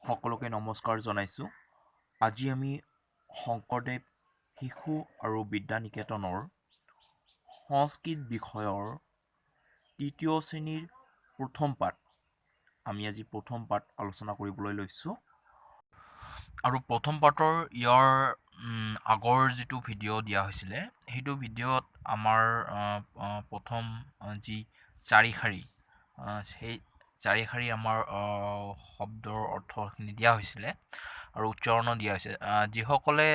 সকলোকে নমস্কাৰ জনাইছোঁ। আজি আমি শংকৰদেৱ শিশু আৰু বিদ্যা নিকেতনৰ সংস্কৃত বিষয়ৰ তৃতীয় শ্ৰেণীৰ প্ৰথম পাঠ, আমি আজি প্ৰথম পাঠ আলোচনা কৰিবলৈ লৈছোঁ। আৰু প্ৰথম পাঠৰ ইয়াৰ আগৰ যিটো ভিডিঅ' দিয়া হৈছিলে, সেইটো ভিডিঅ'ত আমাৰ প্ৰথম যি চাৰিশাৰী, সেই চাৰিশাৰী আমাৰ শব্দৰ অৰ্থখিনি দিয়া হৈছিলে আৰু উচ্চাৰণো দিয়া হৈছে। যিসকলে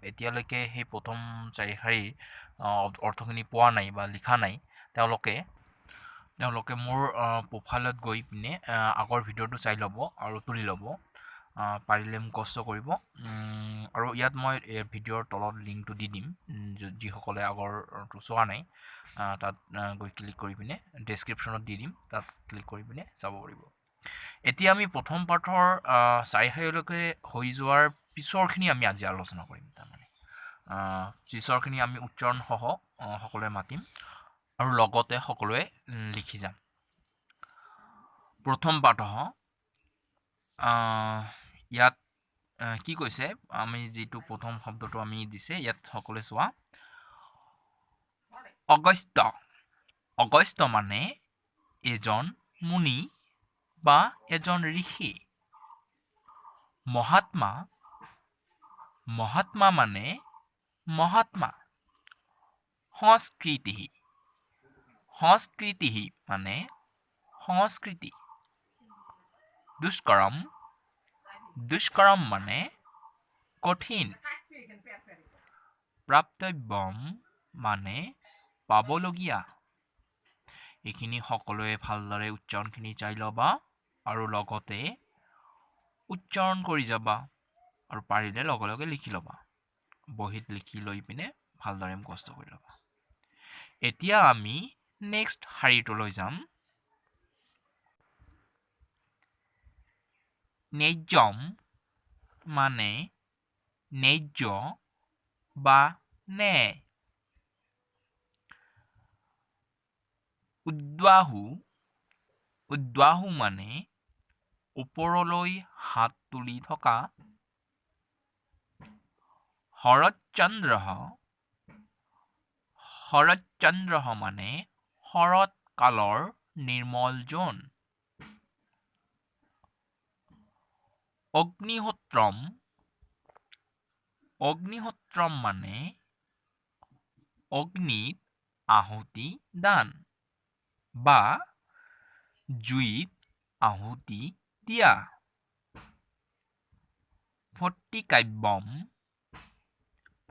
এতিয়ালৈকে সেই প্ৰথম চাৰিশাৰীৰ অৰ্থখিনি পোৱা নাই বা লিখা নাই, তেওঁলোকে মোৰ প্ৰফাইলত গৈ পিনে আগৰ ভিডিঅ'টো চাই ল'ব আৰু তুলি ল'ব, পাৰিলে মুখস্থ কৰিব। আৰু ইয়াত মই ভিডিঅ'ৰ তলত লিংকটো দি দিম। যিসকলে আগৰটো চোৱা নাই, তাত গৈ ক্লিক কৰি পিনে ডেছক্ৰিপশ্যনত দি দিম, তাত ক্লিক কৰি পিনে চাব পাৰিব। এতিয়া আমি প্ৰথম পাঠৰ চাৰিশাৰীলৈকে হৈ যোৱাৰ পিছৰখিনি আমি আজি আলোচনা কৰিম। তাৰমানে পিছৰখিনি আমি উচ্চাৰণসহ সকলোৱে মাতিম আৰু লগতে সকলোৱে লিখি যাম। প্ৰথম পাঠঃ ইয়াত কি কৈছে? আমি যিটো প্ৰথম শব্দটো আমি দিছে, ইয়াত সকলোৱে চোৱা, অগস্ত্য। অগস্ত্য মানে এজন মুনি বা এজন ঋষি। মহাত্মা, মহাত্মা মানে মহাত্মা। সংস্কৃতি, সংস্কৃতি মানে সংস্কৃতি। দুষ্কৰম, দুষ্কৰম মানে কঠিন। প্ৰাপ্তব্যম মানে পাবলগীয়া। এইখিনি সকলোৱে ভালদৰে উচ্চাৰণখিনি চাই ল'বা আৰু লগতে উচ্চাৰণ কৰি যাবা আৰু পাৰিলে লগে লগে লিখি ল'বা। বহীত লিখি লৈ পিনে ভালদৰে মুখস্থ কৰি ল'বা। এতিয়া আমি নেক্সট শাৰীটোলৈ যাম। ন্যায্যম মানে ন্যায্য বা ন্যায়। উদ্বাহু, উদ্বাহু মানে ওপৰলৈ হাত তুলি থকা। শৰৎচন্দ্ৰ, শৰৎচন্দ্ৰ মানে শৰৎ কালৰ নিৰ্মল জোন। অগ্নিহোত্ৰম, অগ্নিহোত্ৰম মানে অগ্নিত আহুতি দান বা জুইত আহুতি দিয়া। ভট্টিকাব্যম,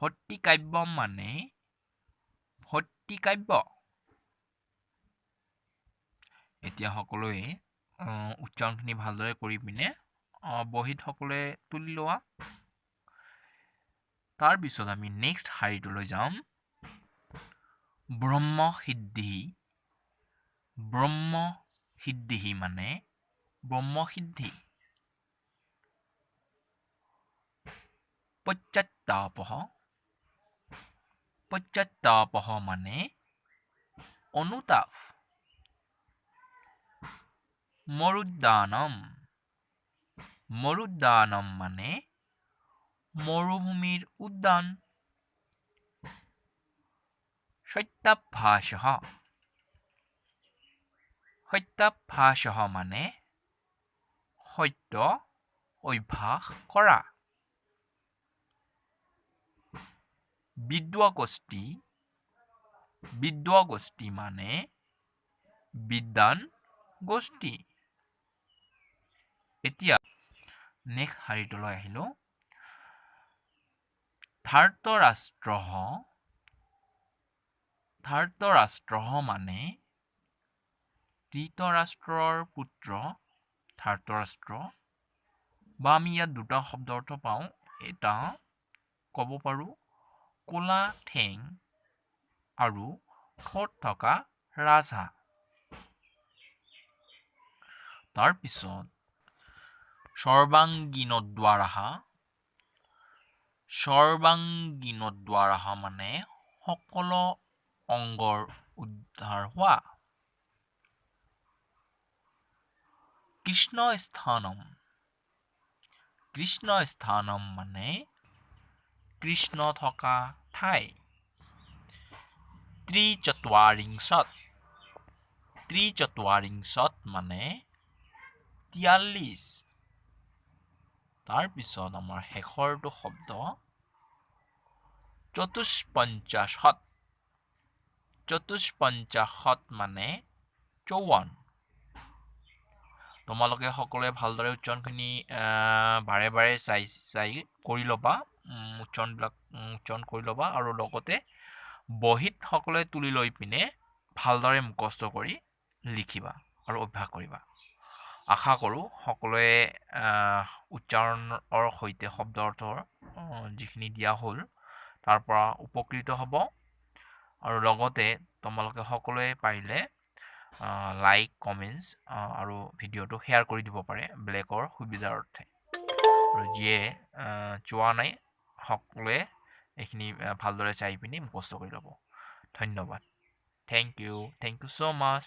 ভট্টিকাব্যম মানে ভট্টিকাব্য। এতিয়া সকলোৱে উচ্চাৰণখিনি ভালদৰে কৰি পিনে বহীত সকলোৱে তুলি লোৱা। তাৰপিছত আমি নেক্সট শাৰীটোলৈ যাম। ব্ৰহ্মসিদ্ধি, ব্ৰহ্মসিদ্ধি মানে ব্ৰহ্মসিদ্ধি। পশ্চাত্তাপঃ, পশ্চাত্তাপঃ মানে অনুতাপ। মৰুদ্যানম, মৰুদ্যানম মানে মৰুভূমিৰ উদ্যান। সত্যাভাসঃ, সত্যাভাসঃ মানে সত্য অভ্যাস কৰা। বিদ্যাগোষ্ঠী, বিদ্যাগোষ্ঠী মানে বিদ্বান গোষ্ঠী। এতিয়া নেক্সট শাৰীটোলৈ আহিলোঁ। ধাৰ্তৰাষ্ট্ৰঃ, ধাৰ্তৰাষ্ট্ৰঃ মানে ধৃতৰাষ্ট্ৰৰ পুত্ৰ ধাৰ্তৰাষ্ট্ৰ। বা আমি ইয়াত দুটা শব্দ অৰ্থ পাওঁ। এটা ক'ব পাৰোঁ ক'লা ঠেং আৰু ঠোঁট থকা ৰাজহাঁহ। তাৰপিছত সৰ্বাংগীনোদ্বাৰাঃ, সৰ্বাংগীনোদ্বাৰাঃ মানে সকলো অংগৰ উদ্ধাৰ হোৱা। কৃষ্ণ স্থানম, কৃষ্ণ স্থানম মানে কৃষ্ণ থকা ঠাই। ত্ৰিচত্বাৰিংশত, ত্ৰিচত্বাৰিংশত মানে 43। তাৰপিছত আমাৰ শেষৰটো শব্দ চতুষ্পঞ্চাশত, চতুষ্পঞ্চাশত মানে 54। তোমালোকে সকলোৱে ভালদৰে উচ্চাৰণখিনি বাৰে বাৰে চাই চাই কৰি ল'বা, উচ্চাৰণবিলাক উচ্চাৰণ কৰি ল'বা আৰু লগতে বহীত সকলোৱে তুলি লৈ পিনে ভালদৰে মুখস্থ কৰি লিখিবা আৰু অভ্যাস কৰিবা। আশা কৰোঁ সকলোৱে উচ্চাৰণৰ সৈতে শব্দ অৰ্থৰ যিখিনি দিয়া হ'ল তাৰ পৰা উপকৃত হ'ব আৰু লগতে তোমালোকে সকলোৱে পাৰিলে লাইক, কমেণ্টছ আৰু ভিডিঅ'টো শ্বেয়াৰ কৰি দিব পাৰে বেলেগৰ সুবিধাৰ অৰ্থে। আৰু যিয়ে চোৱা নাই সকলোৱে এইখিনি ভালদৰে চাই পিনি মুখস্থ কৰি ল'ব। ধন্যবাদ। Thank you, thank you so much.